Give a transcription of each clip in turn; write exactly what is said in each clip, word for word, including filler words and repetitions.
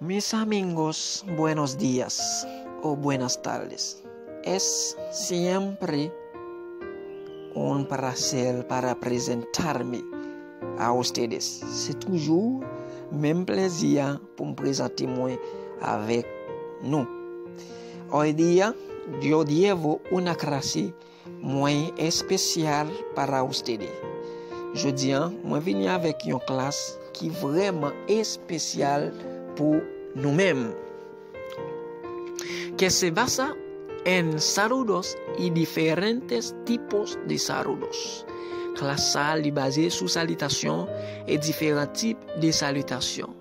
Mis amigos, buenos días o buenas tardes. Es siempre un placer para presentarme a ustedes. Se toujou menm plezi a pou m prezante mwen avèk nou. Hoy día yo llevo una clase muy especial para ustedes. Jodi a, mwen vini avèk yon klas ki vrèman espesyal pou nou menm. Que se basa en saludos y diferentes tipos de saludos. Klas sa a, li baze sou salitasyon e diferan tip de salitasyon.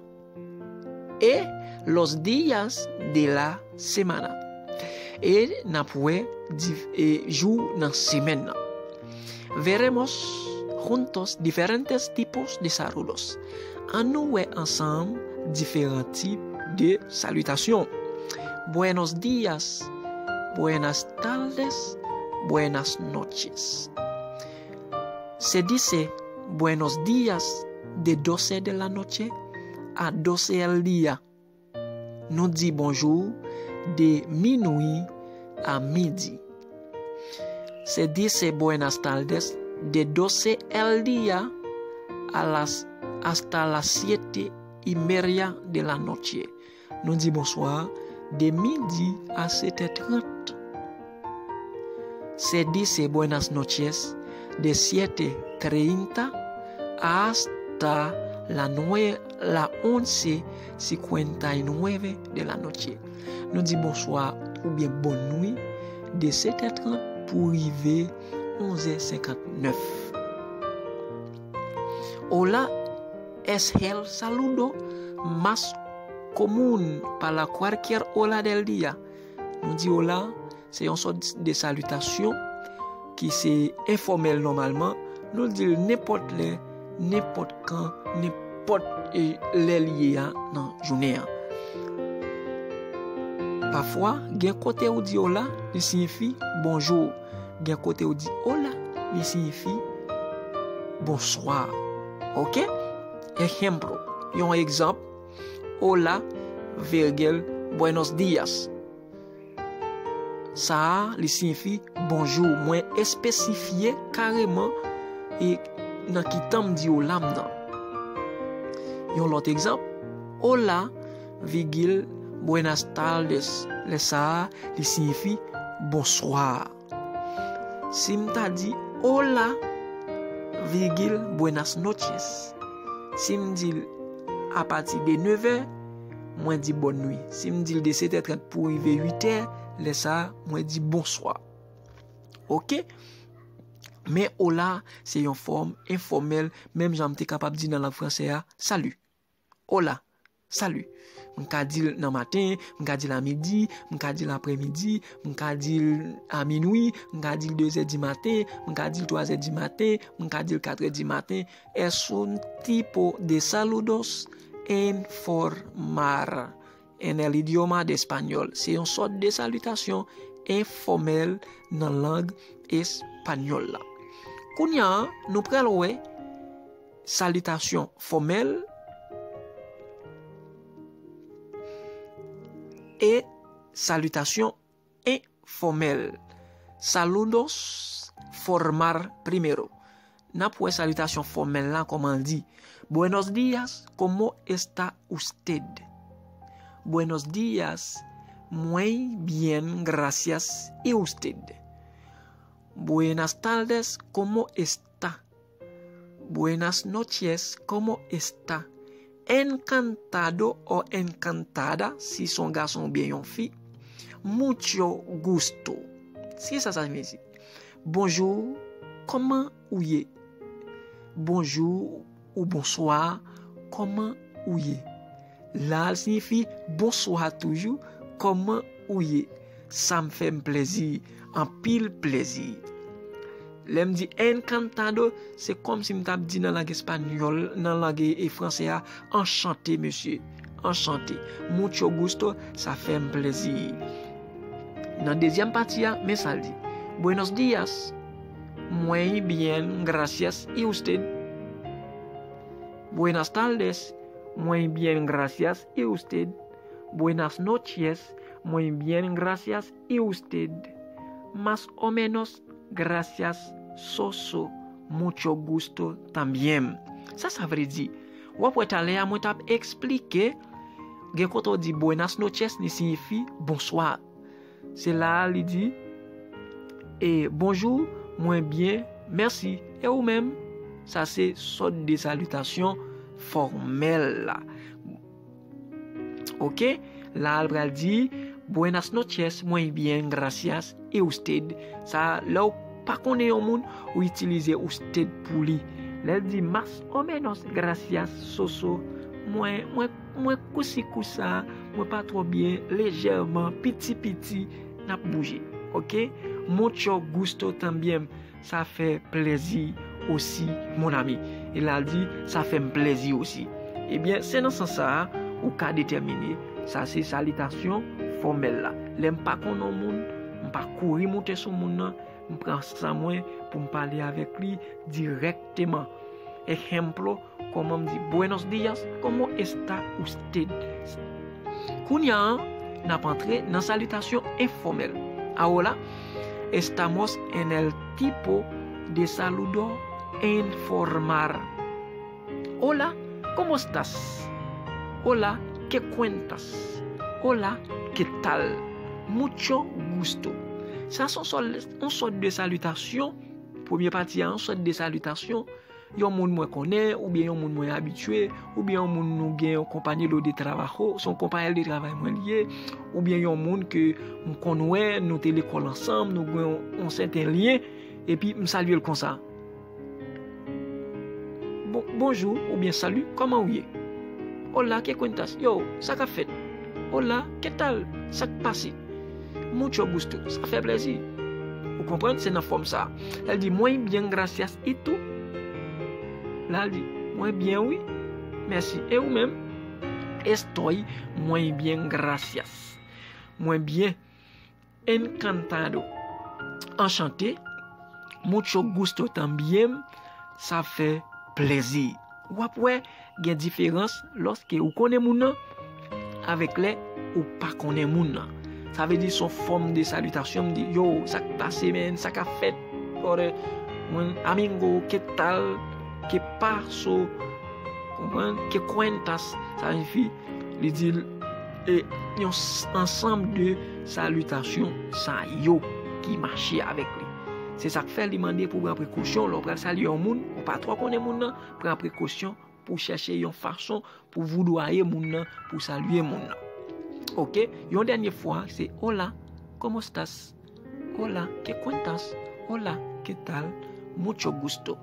E los días de la semana. E n ap wè di, e jou nan semèn nan. Veremos juntos diferentes tipos de saludos. Ann nou wè ansanm diferan tip de salitasyon. Buenos días, buenas tardes, buenas noches. Se dice buenos días de doce de la noche a doce del día. Nou di bonjou de minui a midi. Se dice buenas tardes de doce el día a las, hasta las siete y media de la noche. Nou di bonswa de midi a sèt è trant. Se dice buenas noches de siete treinta hasta la nue-, la once cincuenta y nueve de la noche. Nou di bonswa oubyen bonn nwi de sèt è trant pou rive onz è senkant nèf. Hola es el saludo más común para cualquier hora del día. Nou di hola, se yon sòt de salitasyon ki se enfòmèl nòmalman. Nou di l nenpòt lè, nenpòt kan, nenpòt, e, lè li ye a nan jounen an. Pafwa, gen kote ou di hola, li siyifi bonjou. Gen kote ou di hola, li siyifi bonswa. Oke? Ejemplo, yon egzanp, hola, virgil, buenos días. Sa a, li siyifi bonjou. Mwen espesifye kareman e nan ki tan m di hola m nan. Yon lòt egzanp, hola, virgil, buenas tardes. Lè sa a, li siyifi bonswa. Si m ta di hola, virgil, buenas noches. Si m di l apati de nevè, mwen di bòn nwi. Si m di l de sèt è trant pou rive uit è, lè sa a, mwen di bonswa. Oke? Men hola, se yon fòm enfòmèl, menm jan m te kapab di nan lang fransè a, salut. Hola, salut. M ka di l nan maten, m ka di l a midi, m ka di l aprèmidi, m ka di l a minwi, m ka di l de zè di maten, m ka di l twa zè di maten, m ka di l kat è di maten. Es un tipo de saludos informal en el idioma de español. Se yon sòt de salitasyon enfòmèl nan lang espanyòl la. Kounye a, nou pral wè salitasyon fòmèl e salitasyon enfòmèl. Saludos formal primero. N ap wè salitasyon fòmèl la kòman l di. Buenos días, ¿cómo está usted? Buenos días, muy bien, gracias, ¿y usted? Buenas tardes, ¿cómo está? Buenas noches, ¿cómo está? Encantado o encantada, si se yon gason oubyen yon fi. Mucho gusto. Se sa sa vle di. Bonjou, kòman ou ye? Bonjou ou bonswa, kòman ou ye? La, l siyifi bonswa toujou, kòman ou ye? Sa m fè m plèzi, anpil plèzi. Lè m di encantado, se kòmsi m t ap di nan lang espanyòl, nan lang e, e fransè a, anchante, mesye. Anchante. Mucho gusto, sa fè m plèzi. Nan dezyèm pati a, men sa l di. Buenos días. Muy bien, gracias. ¿Y usted? Buenas tardes. Muy bien, gracias. ¿Y usted? Buenas noches, muy bien, gracias, y usted? Más o menos, gracias, soso, mucho gusto también. Sa sa vle di? W ap wè talè a mwen t ap eksplike, gen kote w di buenas noches, li siyifi bonswa. Se la a li di, e bonjou, mwen byen, mèsi. E ou menm? Sa se sòt de salitasyon fòmèl la. Oke? La a l pral di, buenas noches, muy bien, gracias, y usted? Sa, lè w pa konnen yon moun, ou itilize usted pou li. Lè l di, más o menos, gracias, soso, mwen, mwen, mwen kousi kousa, mwen pa twò byen, lejèman, piti piti, n ap bouje. Oke? Mucho gusto también, sa fè plèzi osi, mon ami. E la l di, sa fè m plèzi osi. Ebyen, se nan sans sa a, ou ka detèmine, sa se salitasyon fòmèl la. Lè m pa konn yon moun, m pa kouri moute sou moun nan, m pran san mwen pou m pale avèk li dirèkteman. Ehemplo, kòman m di, buenos días, ¿cómo está usted? Kounye a, n ap antre nan salitasyon enfòmèl. Ahora, estamos en el tipo de saludo informal. Hola, ¿cómo estás? Hola, ¿qué cuentas? Hola, ¿qué tal? Mucho gusto. Sa se yon sòt, yon sòt de salitasyon. Premye pati a, yon sòt de salitasyon. Yon moun mwen konnen, oubyen yon moun mwen abitye, oubyen yon moun nou gen yon compañero de trabajo, se yon konpayèl de travay mwen li ye, oubyen yon moun ke m konn wè, nou te lekòl ansanm, nou gen yon, yon sèten lyen, epi m salye l konsa. Bon, bonjou, oubyen salut, kòman w ye? Hola, ¿qué cuentas? Yo, sa k ap fèt? Hola, ¿qué tal? Sa k pase? Mucho gusto, sa fè plèzi. Ou konprann? Se nan fòm sa. Lè l di, muy bien, gracias, ¿y tú? La l di, mwen byen, wi. Mèsi. E ou menm? Estoy muy bien, gracias. Mwen byen. Encantado. Anchante. Mucho gusto también. Sa fè plèzi. W ap wè, gen diferans lòske ou konnen moun nan, avèk lè ou pa konnen moun nan. Sa vle di, se yon fòm de salitasyon, m di, yo, sa k pase, men, sa k ap fèt? Ore, mwen, amigo, ¿qué tal? ¿Qué pasó? Konprann? ¿Qué cuentas? Sa siyifi, li di, e, yon s-, ansanm de salitasyon sa yo ki mache avèk li. Se sa k fè li mande pou w pran prekosyon. Lè w pral salye yon moun, ou pa twò konnen moun nan, pran prekosyon pou w chèche yon fason pou w voudwaye moun nan, pou w salye moun nan. Oke? Yon dènye fwa, se hola, ¿cómo estás? Hola, ¿qué cuentas? Hola, ¿qué tal? Mucho gusto.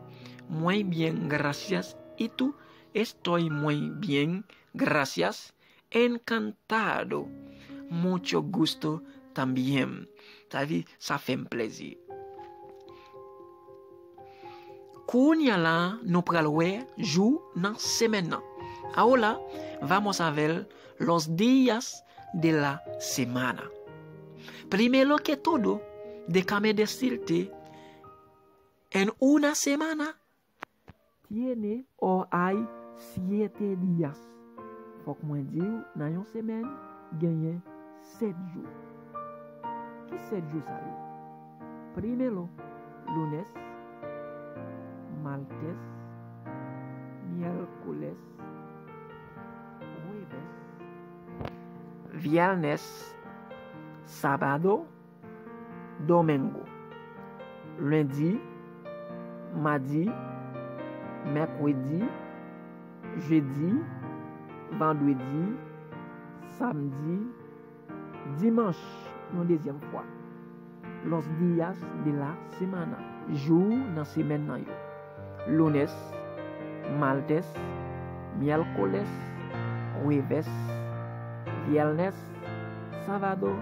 Muy bien, gracias. ¿Y tú? Estoy muy bien, gracias. Encantado. Mucho gusto también. Sa vle di, sa fè m plèzi. Kounye a la, nou pral wè jou nan semèn nan. Ahora, vamos a ver los días de la semana. Primero que todo, déjame decirte, en una semana, tiene o hay siete días. Fòk mwen di w, nan yon semèn, genyen sèt jou. Ki sèt jou sa yo? Primero, lunes, martes, miércoles, jueves, viernes, sábado, domingo. Lendi, madi, mèkredi, jedi, vandredi, samdi, dimanch, yon dezyèm fwa. Los días de la semana, jou nan semèn nan yo. Lunes, martes, miércoles, jueves, viernes, sábado,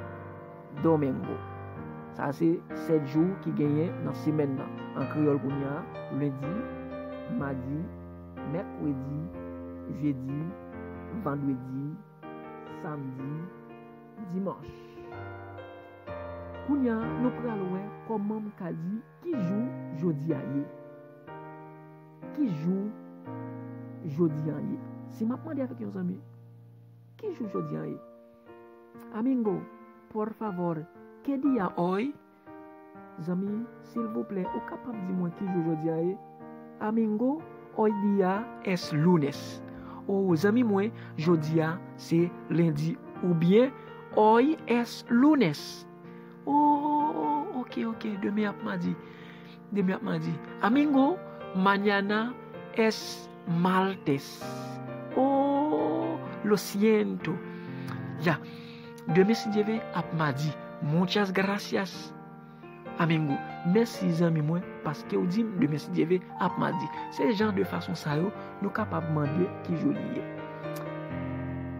domingo. Sa se sèt jou ki genyen nan semèn nan. An kreyòl kounye a, lendi, madi, mèkredi, jedi, vandredi, samdi, dimanch. Kounye a, nou pral wè kòman m ka di ki jou jodi a ye. Ki jou jodi a ye? Si m ap mande avèk yon zanmi, ki jou jodi a ye? Amigo, por favor, ¿qué día hoy? Zanmi, silvouplè, ou kapab di mwen ki jou jodi a ye? Amigo, hoy día es lunes. O, zanmi mwen, jodi a se lendi. Oubyen, hoy es lunes. O, ok, ok, demen ap madi. Demen ap madi. Amigo, mañana es martes. O, lo siento. Ya, demen, si Dye vle, ap madi. Muchas gracias, amigo. Mèsi, zanmi mwen, paske w di m demen, si Dye vle, ap madi. Se jan de fason sa yo nou kapab mande ki jou li ye.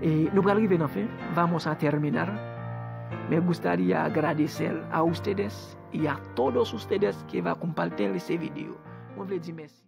E nou pral rive nan fen. Vamos a terminar. Me gustaría agradecer a ustedes y a todos ustedes que va compartir ese video. Mwen vle di mèsi.